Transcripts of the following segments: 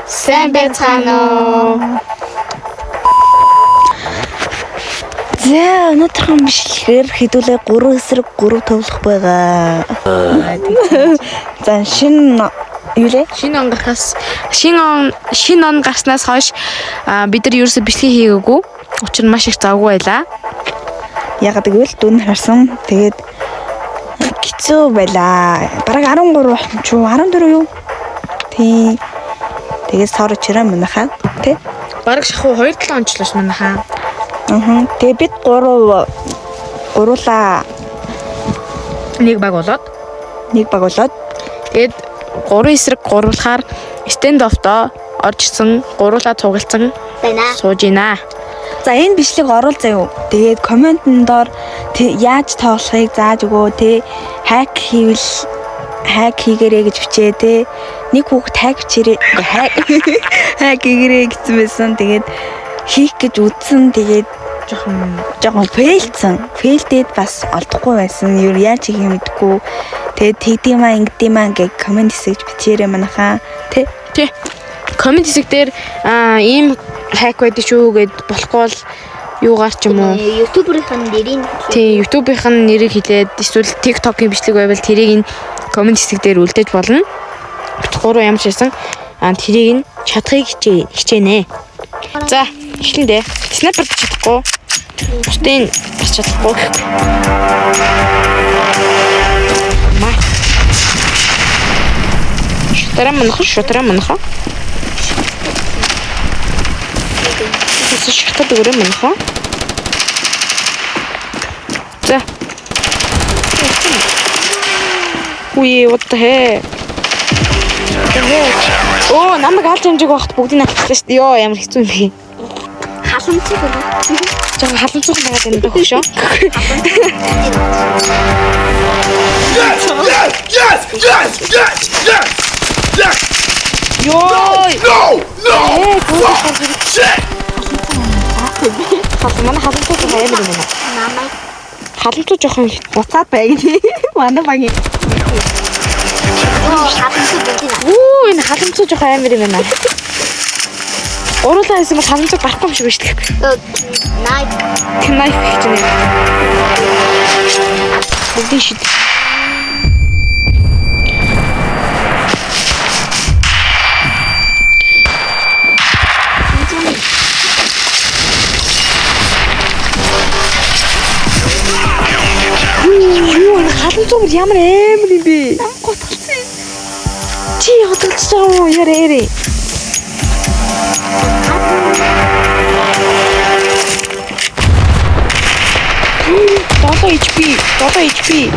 Сайн байцгаана уу? За өнөөдрийн бичлэгээр хэдүүлээ 3 эсрэг 3 тоглох байгаа. За шинэ юу лээ? Шинэ он гарахаас шинэ он гарснаас хойш бид нар ерөөсө бичлэг хийгээгүй. Учир нь маш их завгүй байлаа. Ягаад гэвэл дүн харсан. Тэгээд хэцүү байлаа. Бараг 13 ч 14 юу? Тий. Тэгээд сор чирээ манайхаа тий. Бараг шахуу 2-7 ончлоо ш манайхаа. Аа. Тэгээ бид гуруулаа Нэг баг болоод нэг баг болоод тэгээд 3 эсрэг 3 болохоор Standoff-доо орж ирсэн, гуруулаа цугалцсан Байна. сууж гинэ. За энэ бичлэг оруул заяа. Тэгээд comment-н доор яаж тоглохыг зааж өгөө те. Hack хийвэл hack хийгэрээ гэж бичээ те. Нэг хүүхэд hack бичээрэй. Hack hack хийгэрээ гэсэн байсан. Тэгээд хийх гэж үзсэн. Тэгээд Жохон жоохон fail-дсэн. Fail-дээд бас олдохгүй байсан. Юу яаж хийх юм мэдэхгүй. Тэгээд тэгдэм аа ингэдэм аа гэж comment хэсэгт бичээрэй манайхаа те. Тий. Comment хэсэг дээр ийм hack байдаг шүү гэд болохгүй бол юугаар ч юм уу. YouTuber-ийн нэрийг Тий, YouTube-ийн нэрийг хэлээд эсвэл TikTok-ийн бичлэг байвал тэрийг нь comment хэсэг дээр үлдээж болно. Бит гурав ямар ч байсан тэрийг нь чадахыг хичээнэ. За, эхлэн дээ. Снайпер чадахгүй. Бусдын бас чадахгүй. Маа. Шутраа манах, шутраа манах. Тэс шатад өгөрөө манах. За. Үе, what the heck? The heck? Оо, намайг алж амжиг байхад бүгдийг алчихлаа шүү дээ. Йоо, ямар хэцүү юм бэ? Халамцыг өгөө. Жохон халамцуухан байгаад байна даа хөшөө. Yes! Yes! Yes! Yes! Yes! Yes! Yes! Йоо! No! No! Ээ, гүн гарч Shit! ирсэн. Манай халамцуу жоохон амар юм байна. Намайг Халамцуу жоохон Буцаад байг. Манай багийн Оо, халамцыг бүгдийг Үу, энэ халамцуу жоохон амар юм байна. Гуруулаа хийсэн бол халамцуу гарахгүй юм шиг байна шүү дээ. Knife. Knife гэж нэ. Бүгдийг шид. Юу энэ халамцуу бүр ямар амар юм бэ? Готолцсон. Чи хөдөлж байгаа юм уу? Ярэ ярэ. 7 HP, 7 HP.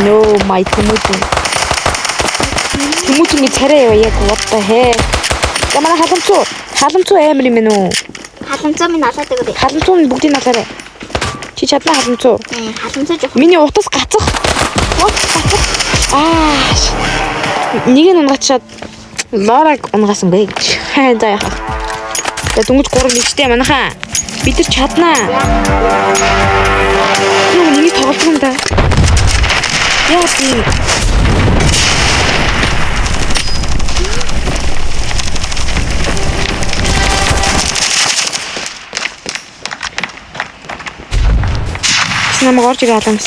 No, my Тэмүүжин. Тэмүүжингийн царай яа яг what the heck. Я манай халамцуу. Халамцуу амар юм байна уу? Халамцаа минь алаад өгöö. Халамцуу нь бүгдийг алаарай. Чи чадна халамцуу. Халамцаа жоохон. Миний утас гацах. Утас гацах. Аа. Нэг нь унгачаад Лораг унгасан бэ гэж. За яах. За дөнгөж 3 нэгтэй манайхаа. Бид нар чаднаа. Юу нэг тоглолт юм да. Яа тийм. Намайг орж ирээ халамс.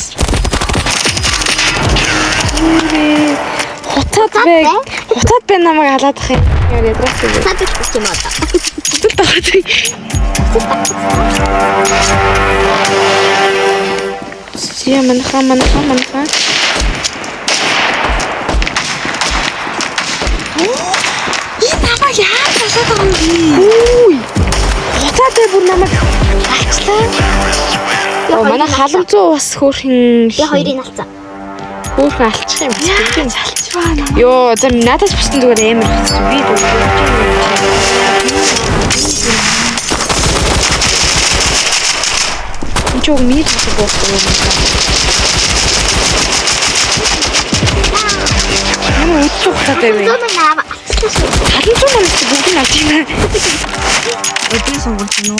Хутаад бай. Хутаад бай намайг халаадах юм. Яа ядраас үү. Цаад өгөх юм одоо. Зүл тагаад. Зя манха манха манха. Энэ намайг яаж алаад байгаа юм бэ? Үгүй. Хутаад бай бүр намайг Алчлаа. Оо манай халамцуу бас хөөрхөн Би хоёрыг алцаа. хөөрхөн алчих юм байна. Яаж алчваа намайг. Йоо, за надаас бусдын зүгээр амар хэцүү. Би зүгээр. Энд ч уг миний тоглох байхгүй юм байна. Ямар үдцүү хутаатай вэ? Халамцаа минь алчлаа шүү. Халамцуу маань ч бүгдийг алж байна. Өдөө сунгаж гинөө.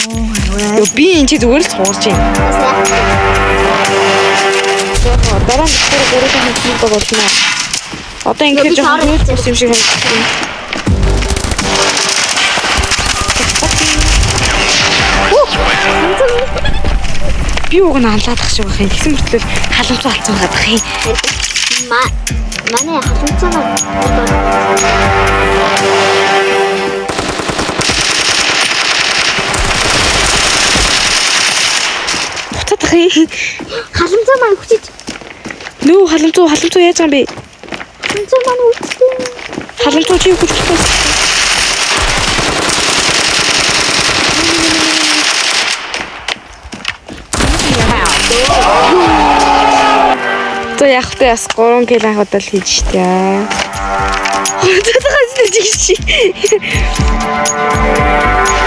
Йоо, би энэ чи зүгээр л цуурч байна. Бас яах вэ? За дараа нь тэр гурван хүн баг болно. Одоо ингээд Би жоохон цаараа хөөс юм шиг санагдсан. Би уг нь алаадах шиг байх юм. Тэгсэн мөртлөө халамцуу алдсан байгаа юм. Ма манай халамцаа Буцаадах юм. халамцаа маань хүчиж Нүү халамцуу халамцуу яаж байгаа юм бэ? халамцаа маань хүчтэй. Халамцуу чи хүч болохгүй. За яг тэ бас 3 кг анх удаа л хийж штэ. Хуцаад гаж чи.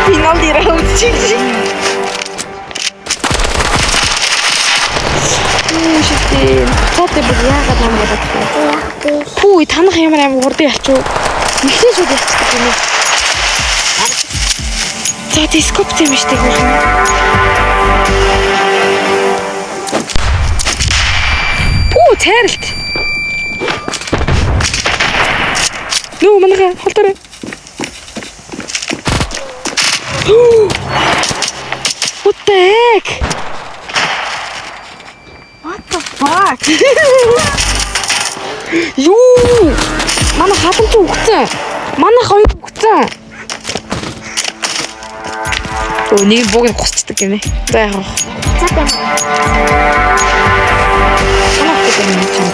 Финал дээр үзчих. Юу шигтэй. Хуцаад бүр яагаад нам болоод байна? Яг би Хүү танах ямар амар хурдан ялчуу. Нэгтэй шууд ялчдаг юм уу? За дископ тийм штэ хөрхөн. Пүү цайралт. Нүү манайха холдоорой. What the heck? What the fuck? Юу? Манай халамж үгцэн. Манай хоёр үгцэн. Өө нэг бууг нь гусчдаг гинэ. За яах вэ? цаатай Манай хөтөд юм чинь.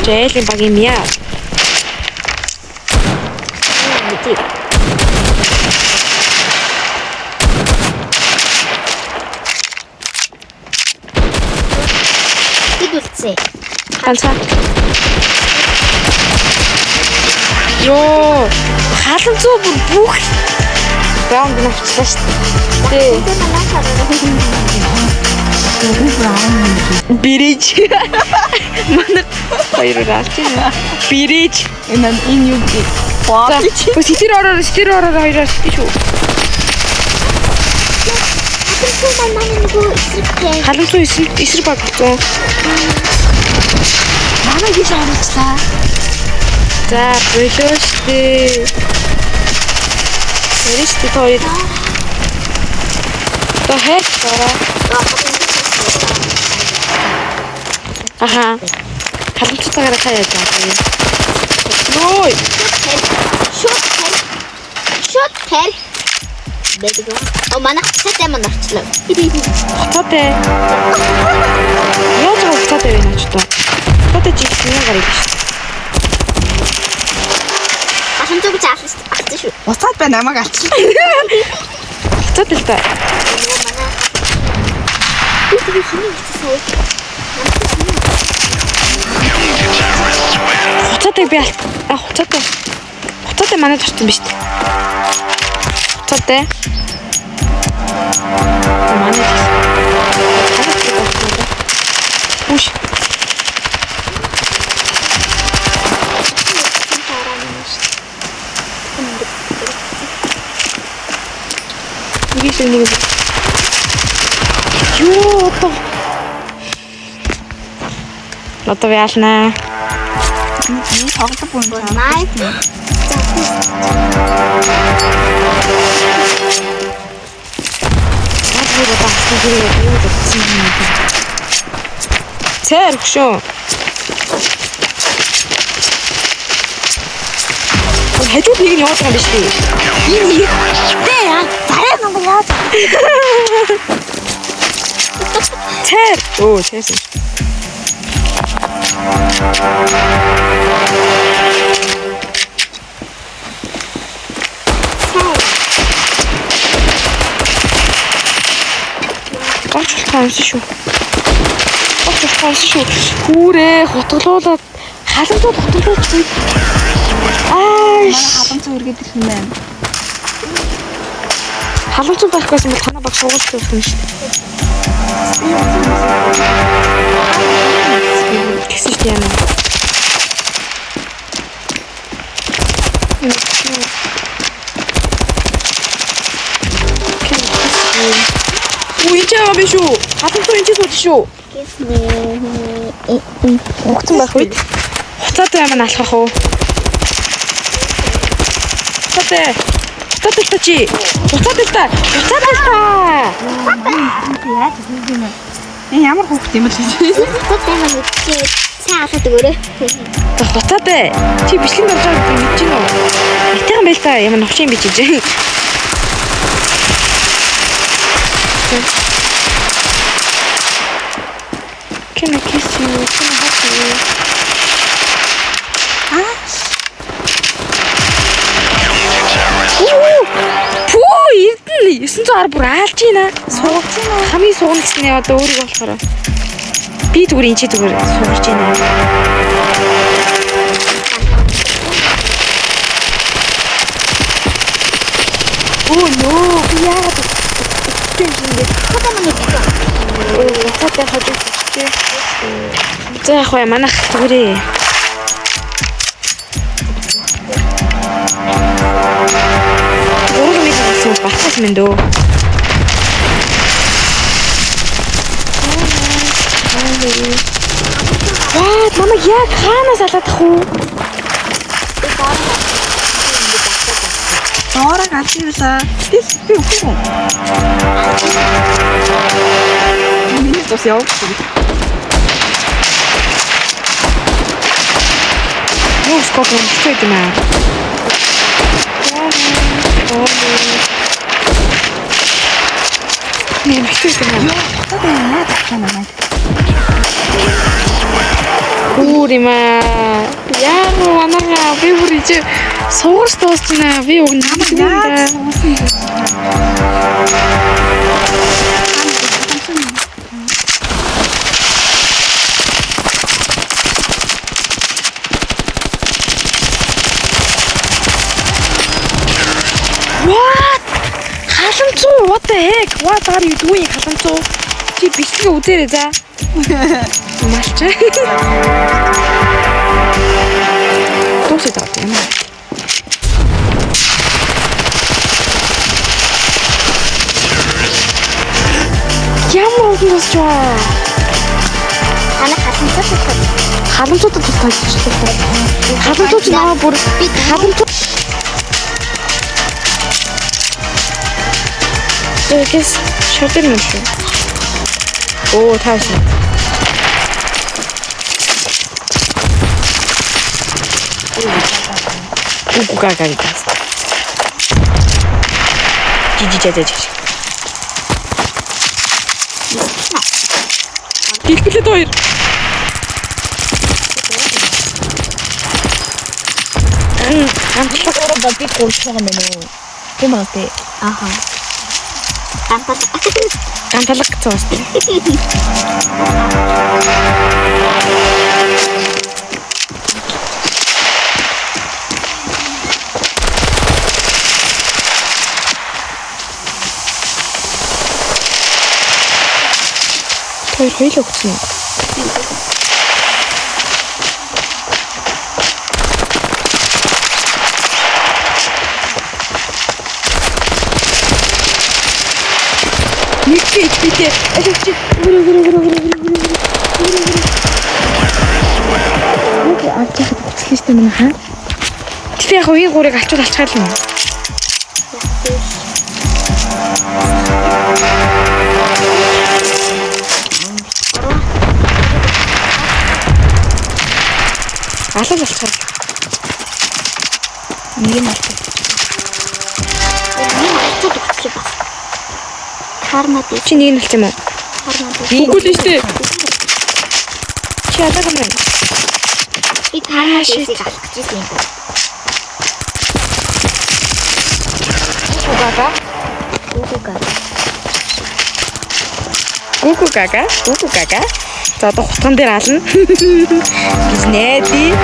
Жээлийн баг юм яа. мэдээ. Хэд үлдсэн? Ганцхан. Йоо, халамцуу бүр бүх раунд нь авчлаа шүү дээ. Тэр манай хараа. Бирэж. Манай хоёр алж байна. Бирэж. Энэ энэ юу гэ? За, сэтэр ороор сэтэр ороор хоёроор сэтэ шүү. Халамцаа маань манай нөгөө эсрэгтэй. Халамцуу эсрэг эсрэг баг болсон. Манай гэж оруулчлаа. За, болоо штэ. Яриш штэ та хоёр. То хэк дороо. Аха. Халамцуутайгаар та яаж байгаа юм? Йой. Шууд тарь. Шууд тарь. Бэдэг. О манай хуцаатай маань орчлоо. Хуцаатай. Яаж байгаа хуцаатай вэ наач одоо? Хуцаатай чи юм гарыг шүү. Халамцаа гэж алсан шүү. Буцаад байна намайг алчлаа. Хуцаатай л да. Нөгөө манай би тэгээ хиний хийсэн сая. Хуцаатай би алт. А хуцаатай. Хуцаатай манайд орсон биз дээ. Хуцаатай. Манайд. Манайд орсон да. Үш. Нэг л нэг. Юу одоо. Одоо би алнаа. Энэ тоглодог юм байна. Най. Наад би одоо авсан хэрэг юу гэсэн юм бэ? Цэр хөшөө. Хажууд нэг нь яваад байгаа юм биш үү? Энэ их. Тэ яа. Зарай нэг яаж. Цэр. Өө, цэрсэн. Орч болох юмсан шүү. Орч болох юмсан шүү. Хүүрээ хутгалуулаад халамжууд хутгалуулж буй. Аа, Манай халамж үргээд ирэх юм байна. халамжууд байхгүйсэн бол танаа баг сургууль явах юм шүү дээ. Тэгсэн шүү дээ яана. Үу энэ ч байгаа биш үү? Халамжууд энэ ч сууж шүү. Угцсан байх үед хуцаатай юм алхах уу? Хуцаатай. Буцаад л та чи. Буцаад л та. Буцаад л та. Яаж хийх юм бэ? Энэ ямар хүүхэд юм бэ? Буцаатай маань үтчихээ. Сайн алаад өгөөрэй. За буцаатай. Чи бичлэгэнд орж байгаа гэдгийг мэдэж байна уу? Айтайхан байл та ямар новшин юм бэ чи. Can I kiss you? Can I hug you? Пүү эрдэнэ 910 бүр аалж байна. Суугч байна. Хамгийн суугна гэсэн нь одоо өөрийгөө болохоор. Би зүгээр энэ чи зүгээр суугарч байна. Оо нөө би яагаад үхтэй юм шиг ингэ. Буцаатай маань үтчихээ. Өө уцаатай хожиж үхтэй. За яг вэ манайх зүгээрээ. Гурван нэг болсон батгаас минь дөө. Ваа, намайг яг хаанаас алаадах уу? Би доор нь ингэж алаад байна. Доорог алж ирлээ. Гэтэл би үгүй. Миний тус яв. Юу скоп юм хэцүү юм аа. Нэр хэцүү юм аа. Буцаад яа тавчаа намайг. Гүүр юм аа. Яг манайха би бүр ичээ суугарч дуусна. Би уг намайг Яаж юм суусан бэ? What? Халамцуу what the heck? What are you doing халамцуу? Чи бичлэгээ үзээрэй за. Малч. Дуусаад байгаа юм аа. Ямар удан дуусч байна? Манай халамцаа татах. Халамцуудад тус тайлбарлах. Халамцууд намаа бүр Би халамцуу Тэгээс шатэр юм шүү. Оо таасан. Гүгү гага гэж. Жижи жажа жижи. Гэлбэлээд хоёр. Ганцлаг Өөрөө бол би гурч байгаа юм байна уу? Тийм аа тий. Аха. Гантал. ганталаг гэсэн бас тийм. Хоёр хоёулаа өгсөн үү? Нэг чи HP-тэй. Аль чи өрөө өрөө өрөө өрөө өрөө өрөө өрөө. Нэг авч яхад хөцлөө штэ манай хаа. Гэтэ яг үеийн гурыг алчуул алчгаал юм. Алал алчгаал. Нэг юм алт. Нэг алчууд өгчих бас. Карма дээр. Чи нэг нь алч юм уу? Карма дээр. Үгүй л штэ. Чи алаг юм байна. Би карма дээрсийг алах гэж байсан юм байна. Гүгага. Үгүй га. Гүгү гага. Гүгү гага. За одоо хутган дээр ална. Гэж найдаа.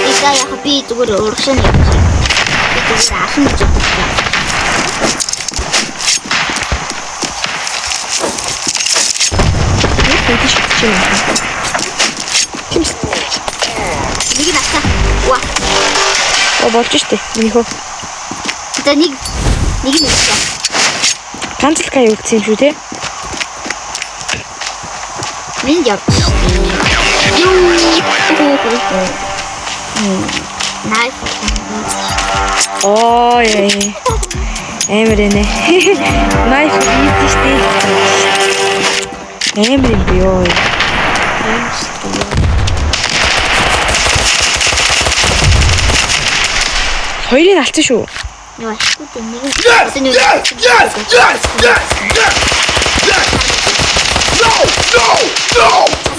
Би за яг би зүгээр урагшаа нэг юм. Би зүгээр ална гэж бодсон. Нэг хөдөлж шатчих юм. Тийм ч. Нэг нь алцаа. Уа. Оо болж штэ. Миний хөө. За нэг нэг нь алцаа. Ганц л гай үлдсэн юм шүү те. Минь явж. Юу. Knife. Оо яа. Амар нэ. Knife easy штэ. Амар юм би ёо. Хоёрыг нь алдсан шүү. Юу ашгүй дээ нэг нь. Yes! Одоо нэг Yes! Yes! Yes! Yes! Yes! Yes! No! No! No!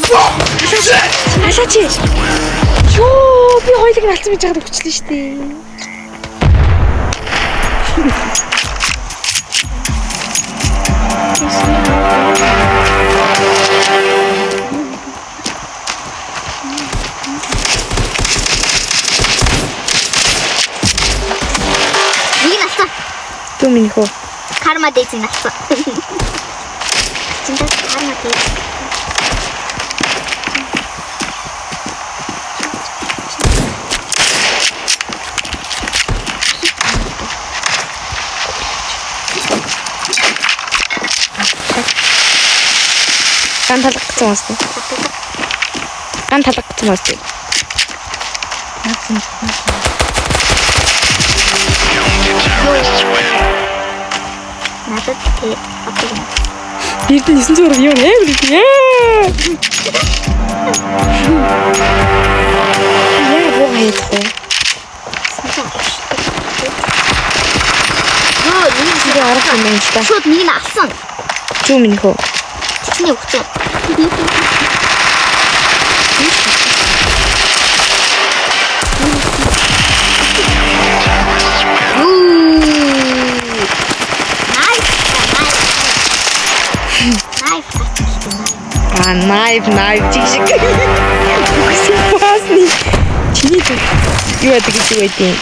Fuck! Shit! Алаач. Йоо, би хоёулыг нь алдсан гэж яагаад өгчлээ штэ. Нэг нь алсан. Түн минь хөө. Карма дэйсийг алсан. Чинда карма дэйс. Ган талгацсан бас. Ган талгацсан бас. Надад тэ одоо юм. Эрдэнэ 900 юу амар их яа. Яг буу хайх уу? Йоо, нэг нь Би арга юм байна л да. шууд нэг нь алсан. Зүг минь хөө. Тэгсний өгцөө. Юу. Knife, knife. Knife гарчихсан. Аа, knife, knife чиг шиг. Үгүйс пасны. Чиний зүг юу яадаг гэж юу байдیں۔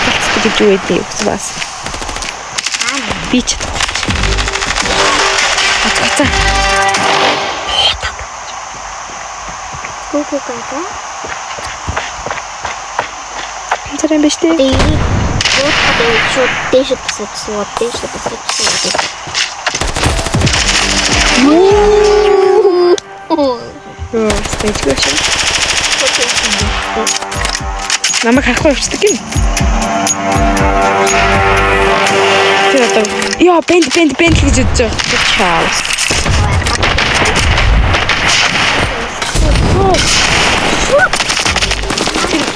Талцдаг гэж юу байдیں۔ Үгүйс бас. Би ч чадахгүй. Ацгаца. Гү гү гага. Царай юм биш үү? Тэгээ буудахад шууд дээшээ босоод сууад дээшээ босоод сууад. Юу. Йоо, стэйжгүй шин. Намайг харахгүй явчихдаг юм. Тэр одоо ёо, бэнд бэнд бэнд л гэж бодож байгаа. Чаус.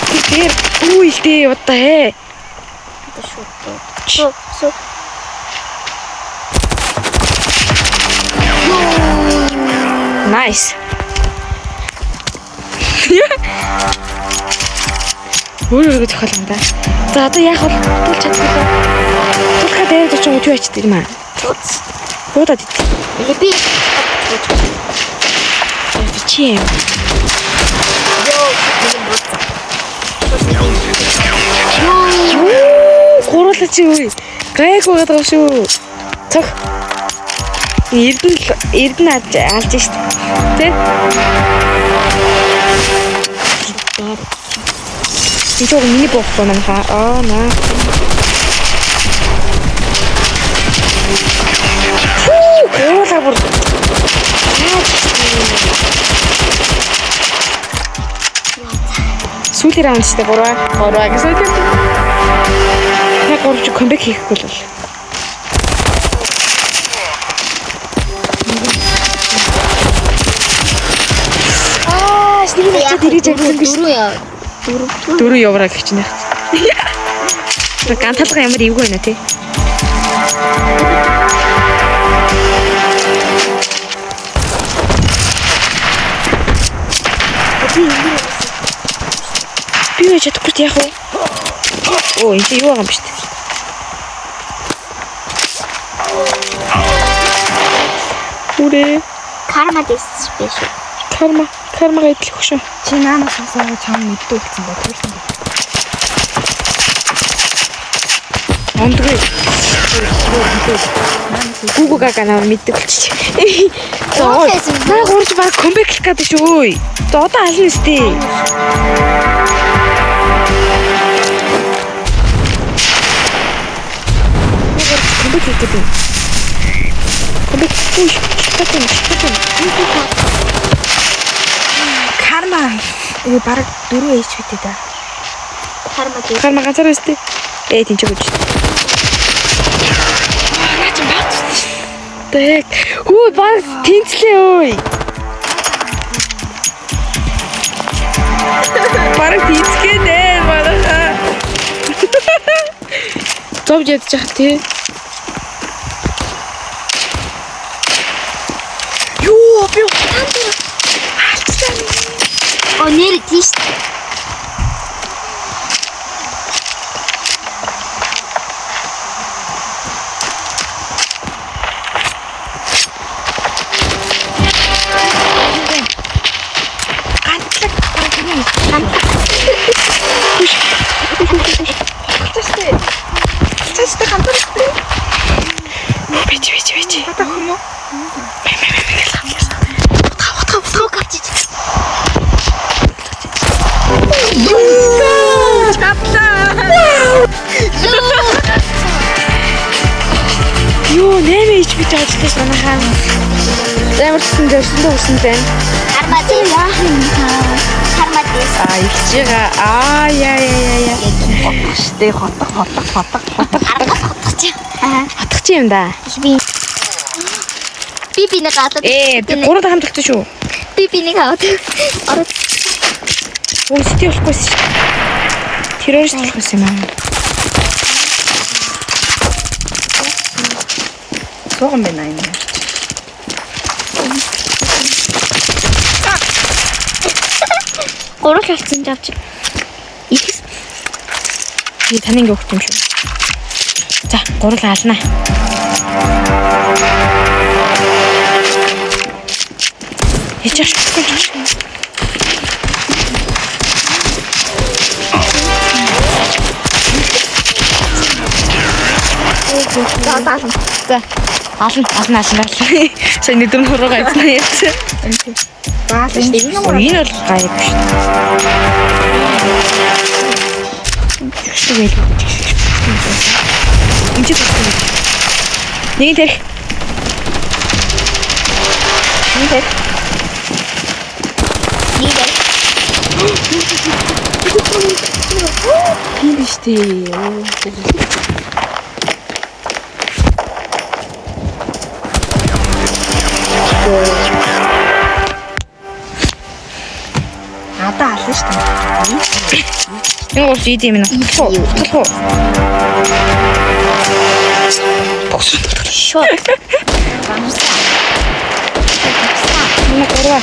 Тэр тэр үу илдээ what the heck. Шууд. Суу суу. Nice. Өөр өөргөө зохиол юм да. За одоо яах вэ? Тулч чадахгүй лээ. Тулхаа дайраад очих юу ячдаг юм аа. Буудаад ид. Или би Чи юм. ёо нэг нь бууцсан. Юу? Гурлаа чи үгүй. Гайгүй байгаа даа шүү. Цог. Эрдэнэ эрдэнэ алж алж шít. Тэ? Энэ жоо миний буухгүй манайхаа. Аа наа. Фүү, гурлаа бүр. Яаж Сүүлийн раунд шүү дээ. 3 3 гэсэн үг. Яг 3 чи comeback хийхгүй л бол. Аа, нэг нь очиод ирэж агсан гэж. Дөрөв яа. Дөрөв. Дөрөв евро гэх чинь яах. Ганталга ямар эвгүй байна те. Би юу чадахгүй ч яах вэ? Оо, энэ чи юу байгаа юм бэ штэ. Үрээ, Карма дэс биш үү? карма, кармага идэх хөшөө. Чи наанаас асуугаа чам мэддэг болсон бай төрсөн бай. Ондгүй. Гүгү гага наа мэддэг болчих. За наа гурж баг comeback хийх гэдэг шүү ой. За одоо ална өстэй. Comeback хийх гэдэг. Comeback хийх шатан шатан. Карма ээ бараг 4 HP-тэй да. Карма гэж. Карма ганцаар өстэй. Ээ тэнцээ гэж. Наа чи бац өстэй шүү. Тэг. Хүү баг тэнцлээ өөй. Бараг тэнцгэнэ манайхаа. Зовж ядчих тий. Юу би Оо нэр тийш. Цааштай ганцаар өстэй. бич бич бич. Одоо хүмүүс. Утга авчиж. Юу 8 HP ажиллаж манайхаа. Амар гэсэн зорьсондоо хүрсэн байна. Карма дээр яах юм та? Карма дээр. Аа ихж байгаа. Аа яа яа яа яа. Штэ хотох хотох хотох хотох. Аргас хотгоч. Аа. Хатах чи юм да. Би би би нэг аваад. Ээ би гурав дахь хамт болсон шүү. Би би нэг аваад. Ороод Өө сити болохгүйсэн шүү. Террорист болохгүйсэн юм аа. Сууган байна энэ. гурал болсон жавч. Их Би таны ингэ өгч юм шүү. За, гурал алнаа. Яж ашиггүй шүү. За, ална, ална, ална, ална. Сая нүдэм хуруугаа эзнэ яц. Баал штэ. Энэ юм уу? Энэ бол гайгүй шүү. Шүү гээл. Энд чи тусах. Нэг тарих. Нэг тэр. нэг дээр. Тийм биш тий. Надаа ална штэ. Энэ гол идэм юм. Утгах уу? Утгах уу? Шот. Нэг гурва.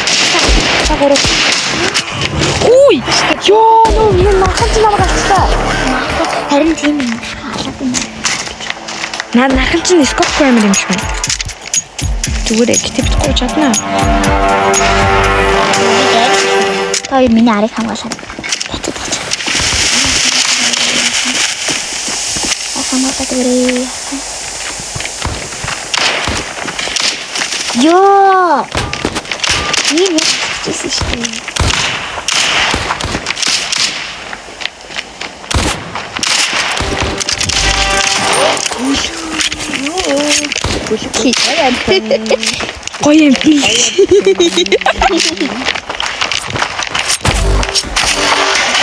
Та гурав. Үй! Йоо, нөө энэ нахан чи намайг алчлаа. Харин тийм юм. Алаад юм. Наа нахан чи скопгүй амар юм шиг байна. Зүгээр ээ, гэтээ бихгүй чаднаа. Би дээр. Та хоёр миний арыг хамгаалаад. Буцаад авч. Хамгаалаад өгөөрэй. Йоо. Би нэг хийсэн шүү дээ. Гоё юм би.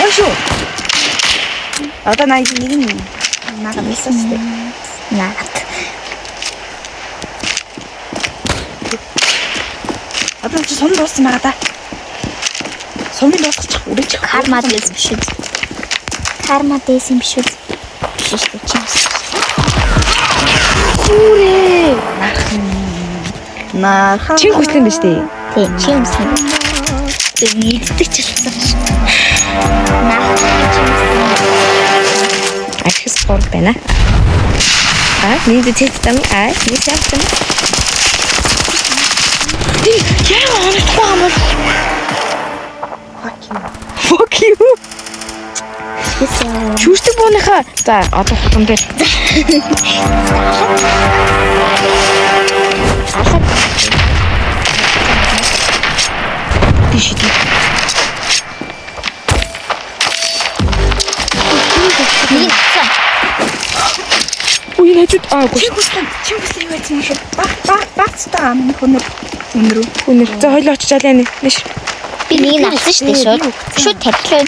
Ой шүү. Одоо наа нэг нь наага байсан штэ. Наад. Одоо чи сум дууссан байгаа да. Сумын дуусгачих үрэж. Карма дэс биш үү? Карма дэс юм биш үү? Биш шүү дээ. Чи. Хүүрээ. Наахан. Чин хүслэн биш үү? Тийм, чи юмсан. Тэг нэгддэг ч болсон шүү. Наад чи юмсан. Архис гур байна. А, нэг зэт там, а, нэг цаасан. Тийм, яа онохгүй юм бол. Fuck you. Fuck you. Шүүшдэг бууныхаа. За, одоо хутган дээр. Алаад Тийш тий. нэг нь авсан. Үгүй энэ хажууд аа үгүй. Чин хүслэн чин хүслэн юу байсан юм шүү. Баг баг багцтай ам нэг хүнэр үнэр. Үнэр. За хоёлоо очиж алаа нэ. Нэш. Би нэг нь авсан шүү дээ шууд. Шууд тавьтлаа.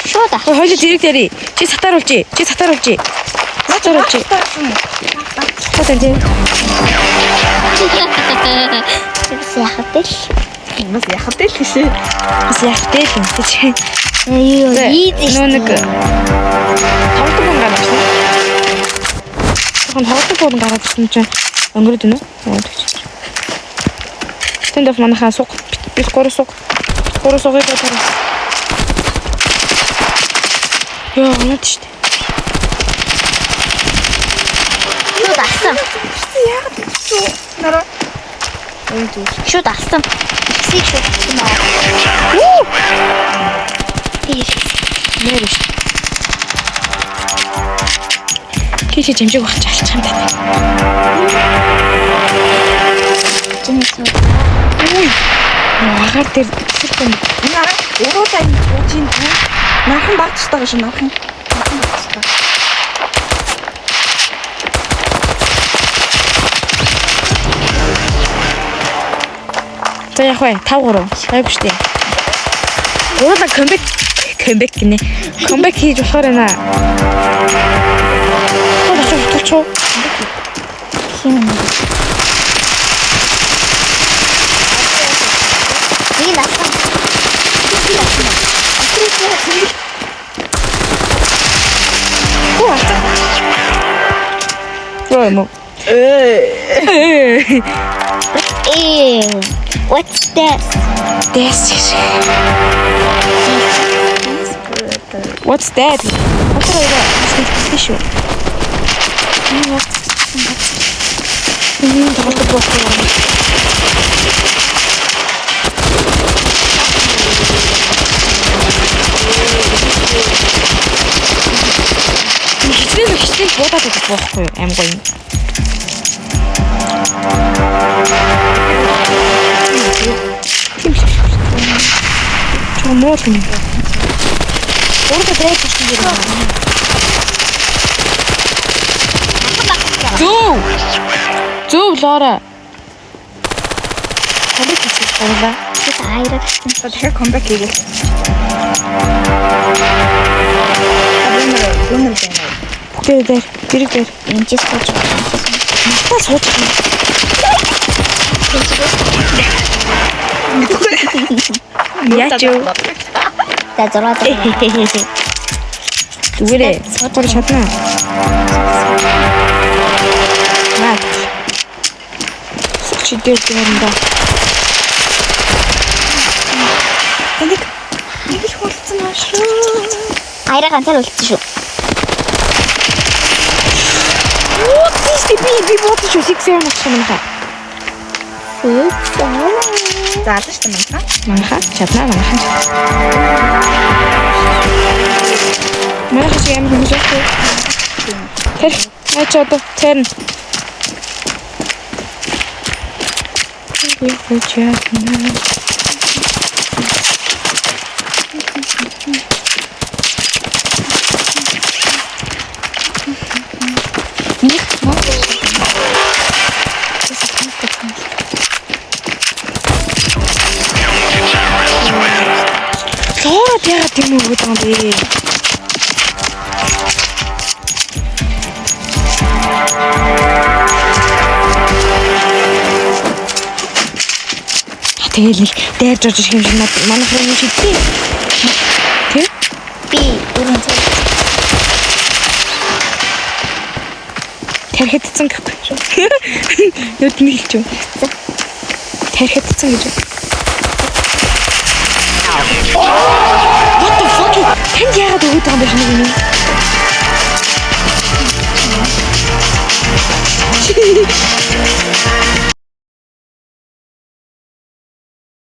Шууд ах. Ой, хоёул зэрэг дээрээ. Чи сатааруулжээ. Чи сатааруулжээ. Сатааруулжээ. Сатаар тий. Бас яхад л. Бас яхад л гэсэн. Бас яах вэ л юм чи. Юу, easy. Нөө нэг тоглолт бун гараад ирсэн. Жохон тоглолт бун гараад ирсэн чинь өнгөрөөд байна уу? Оо тэгч. Stand off манайхаа суг. Бид гурав суг. Гурав сугийг бодороо. Йоо, өнөд штэ. Шууд алсан. Нараа. Шууд алсан. Ихсийг шууд алсан аа. Нэр штэ. Киши жимжиг багч алчих юм даа. Чиний суу. Үй. Агаар дээр тэр хүн Нараа уруулаа энэ бууж ин түү. Нархан багцтайгаа шүү нархан. Нархан багцтай. За яг вэ 5 3. Гайгүй штэ. Уурлаа comeback гинэ. Comeback хийж болохоор байна. Тол тол тол. Хин юм. Нэг нь алсан. Нэг нь алсан. Оо алцаа. Йоо юм уу? Ээ. Ээ. What's this? This. What's that? Одоо хоёроо биш шүү. Энэ яг энэ тоглолт байхгүй юм. Хичнээн хичнээн буудаад байдаг байхгүй юу? Аим гоё юм. Тийм шиг шүү. Чон муу юм. Өөртөө дайж ирсэн юм. Зөв. Зөв Лора. Comeback хийчих гурлаа. Шууд аяараа гарсан. За дахиад comeback хийгээл. Бүүнэр бүүнэр байна. Бүгдээ дээр, зэрэг дээр. Энд ч сууж байгаа. Мартаа сууж байна. Яаж юу? За 6 6. Зүгээрээ. Гур чадна. Наа. Чи дээр дээр юм да. Нэг нэг л хөлцөн аа шүү. Аяараа ганцаар үлдсэн шүү. Оо, тийш би буудсан шүү. 6 7 авчих юм хаа. 6 7. Заалаа шүү дээ манайхаа. Манайхаа чадна манайхаа. Манайхаа чи ямар хүмүүс вэ? Тэр наа чи одоо тэр. Би чадна. Нэг муу. Лород яагаад тийм өгöd байгаа юм бэ? Тэгэл нэг дайрж орж ирэх юм шиг над манайх юм шидтэй. Тэ? Би дөрөв цаг. Тархидцсан гэхгүй. Нүд нь хэлчих юм. Тархидцсан гэж. What the fuck? Танд яагаад өгöd байгаа юм бэ ханаг юм?